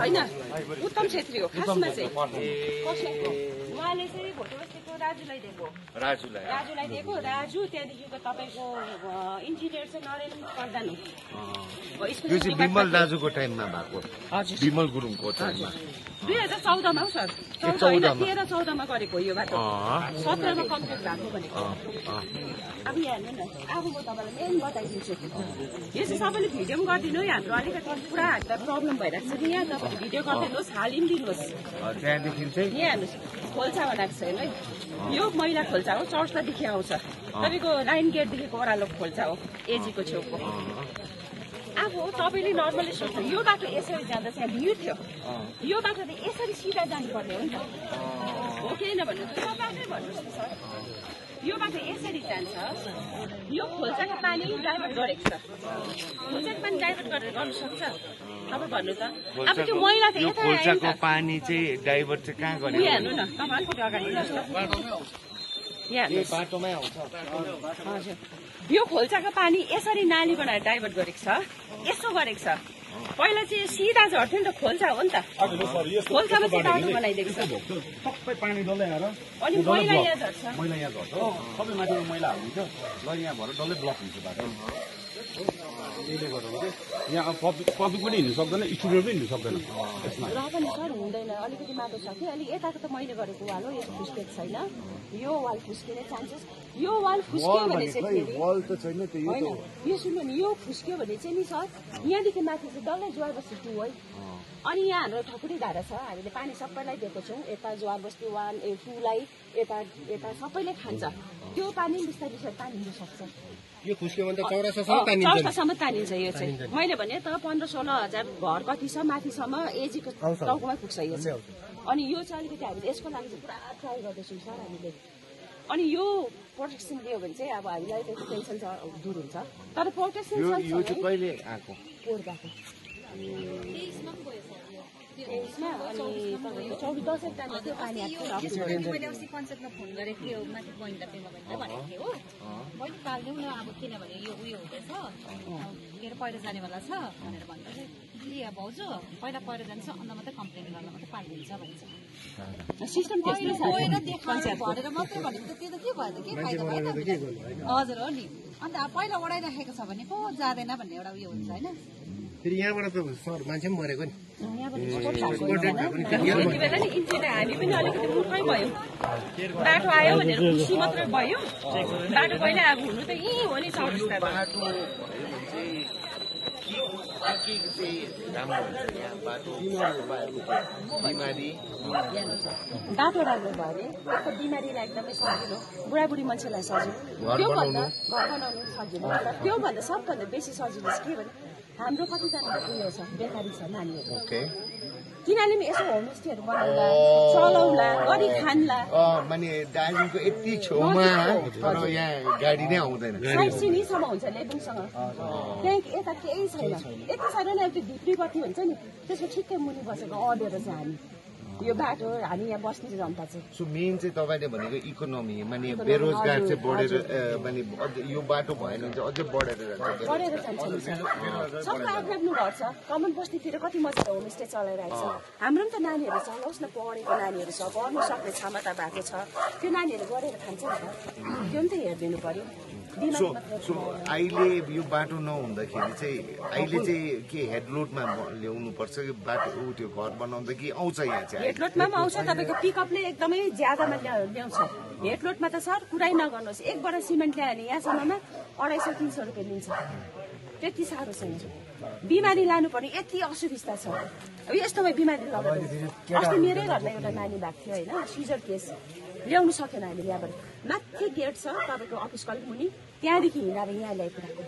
हैन उत्तम छेत्री हो खासमा चाहिँ कसलाई उहाँले चाहिँ भोटे बस्तीको राजुलाई दिएको राजु त्यहाँदेखिको तपाईको इन्जिनियर चाहिँ नरेन प्रधान हो यो चाहिँ विमल दाजुको टाइममा भएको हजुर विमल गुरुङको टाइममा 2014 मा हो सर 13-14 मा गरेको यो बाटो 17 मा कम्प्लिट भएको भनेको अब यहाँ हेर्नु न अब म तपाईलाई मेन बताइदिन्छु यो चाहिँ सबैले भिडियो पनि गरिदिनु है हाम्रो अलिकति पुरा हामीलाई प्रब्लम भइरहेको छ कि यहाँ तपाईले भिडियो गरिदिनुहोस् हालिदिनुहोस् त्यहाँदेखि चाहिँ यहाँ हेर्नुहोस् खोल्सा बनाएको छ है यो मैला खोल्सा हो चर्चदेखि आउँछ तपाईँको लाइन गेटदेखिको ओह्रालो खोल्सा हो एजीको छेउको अब तपाईँले नर्मली सोच्छ यो बाटो यसरी जाँदा चाहिँ भिड थियो यो बाटो त यसरी सिधा जानुपर्ने हो नि त हो कि होइन भन्नु त सब बाटै भन्नुहोस् न सर यो बाटो यसरी जान्छ यो खोल्साको पानी डाइभर्ट गरेको छ खोल्साको पानी डाइभर्ट गरेर गर्नु सक्छ अब भन्नु त अब त्यो मैला त यता खोल्साको पानी चाहिँ डाइभर्ट चाहिँ कहाँ गर्ने हेर्नु न तपाईँ अलिकति अगाडि यहाँ बाटोमै आउँछ हजुर यो खोल्साको पानी यसरी नाली बनाएर डाइभर्ट गरेको छ यसो गरेको छ पहिला चाहिँ सिधा झर्थ्यो नि त खोल्सा हो नि त खोल्सामा चाहिँ बाटो बनाइदिएको छ सबै पानी डल्लै आएर अनि मैला यहाँ झर्छ मैला यहाँ झर्छ सबै माथिमा मैला हाल्नुहुन्छ ल यहाँ भएर डल्लै ब्लक हुन्छ बाटो त्यसले गर्दा यहाँ पब्लिक पनि हिँड्नु सक्दैन स्टुडेन्ट पनि हिँड्नु सक्दैन र पनि सर हुँदैन अलिकति माटो छ कि अलि यताको त मैले गरेको वाल हो यो फुस्केको छैन यो वाल फुस्किने चान्सेस यो वाल फुस्क्यो भने चाहिँ वल त छैन होइन यो सुन्नु नि यो फुस्क्यो भने चाहिँ नि सर यहाँदेखि माथि चाहिँ डल्लै ज्वार बस्ती 2 है अनि यहाँ हाम्रो ठकुरी धारा छ हामीले पानी सबैलाई दिएको छौँ यता ज्वार बस्ती 1 2 लाई यता सबैले खान्छ त्यो पानी बिस्तारै बिस्तारै तानिनु सक्छ यो फुस्क्यो भने त चौरस्तासम्म तानिन्छ यो चाहिँ मैले भने त 15-16 हजार घर कति छ माथिसम्म एजीको टाउकोमा पुग्छ यो चाहिँ अनि यो चाहिँ अलिकति हामीले यसको लागि चाहिँ पुरा ट्राई गर्दैछौँ सर हामीले अनि यो प्रोटेक्सन दियो भने चाहिँ अब हामीलाई त्यति टेन्सन दूर हुन्छ तर प्रोटेक्सन यो चाहिँ कहिले आएको पोहोरको त्यसमा अनि तपाईँको 14 टाइममा त्यो पानी आएको मैले अस्ति कन्सेप्टमा फोन गरेको थियो माथि बहिनीलाई पेमा बहिनीलाई भनेको थिएँ हो बहिनी पाल्दिउँ न अब किनभने यो उयो हुँदैछ के अरे पहिरो जानेवाला छ भनेर भन्दा चाहिँ दिदी भाउजू पहिला पहिरो जान्छ अन्त मात्रै कम्प्लेन गर्दा मात्रै पालिदिन्छ भन्छ सिस्टम पहिलो गएर देखाएर भनेर मात्रै भनेको त त्यो त के भयो त के फाइदा भयो त हजुर हो नि अन्त पहिला ओढाइराखेको छ भने पो जाँदैन भन्ने एउटा उयो हुन्छ होइन फेरि यहाँबाट त सर मान्छे पनि मरेको नि त्यति बेला नि इन्जिनियर हामी पनि अलिकति मुखै भयो बाटो आयो भनेर खुसी मात्रै भयो बाटो पहिला अब हुनु त यहीँ हो नि चौरस्ता बाटो राम्रो भयो अरे त्यसको बिमारीलाई एकदमै सजिलो बुढाबुढी मान्छेलाई सजिलो त्योभन्दा घर बनाउनु सजिलो त्योभन्दा सबभन्दा बेसी सजिलो चाहिँ के भने हाम्रो कतिजना उयो छ बेकारी छ नानीहरू तिनीहरूले पनि यसो होमस्टेहरू बनाउला चलाउला गरी खान्ला माने दार्जिलिङको यति छेउमा तर यहाँ गाडी नै आउँदैन साइड सिनीसम्म हुन्छ लेबुङसँग त्यहाँ यता केही छैन यति साह्रो नै त्यो भित्री बत्ती हुन्छ नि त्यसको ठिक्कै मुनि बसेको अडेर चाहिँ हामी यो बाटो हामी यहाँ बस्ने जनता चाहिँ सो मेन चाहिँ तपाईँले भनेको इकोनोमी माने बेरोजगार चाहिँ बढेर माने यो बाटो भएन भने चाहिँ अझै बढेर जान्छ बढेर जान्छ सबको आफ्नो घर छ कमान बस्तीतिर कति मजाले होमस्टे चलाइरहेको छ हाम्रो पनि त नानीहरू चलाओस् न पढेको नानीहरू छ गर्नु सक्ने क्षमता भएको छ त्यो नानीहरू गरेर खान्छ नि त त्यो पनि त हेरिदिनु पर्यो सो अहिले यो बाटो नहुँदाखेरि चाहिँ अहिले चाहिँ के हेडलोडमा ल्याउनु पर्छ कि बाटो त्यो घर बनाउँदा कि आउँछ यहाँ चाहिँ हेडलोडमा पनि आउँछ तपाईँको पिकअपले एकदमै ज्यादामा ल्याउँछ हेडलोडमा त सर कुरै नगर्नुहोस् एक बडा सिमेन्ट ल्यायो भने यहाँसम्ममा 250-300 रुपियाँ लिन्छ त्यति साह्रो छैन बिमारी लानुपर्ने यति असुविस्ता छ अब यस्तोमा बिमारी लगाउँदैन अस्ति मेरै घरमा एउटा नानी भएको थियो होइन सिजर केस ल्याउनु सकेन हामीले यहाँबाट माथि गेट छ तपाईँको अफिसको अलिक मुनि त्यहाँदेखि हिँडेर यहाँ ल्याइपुऱ्याएको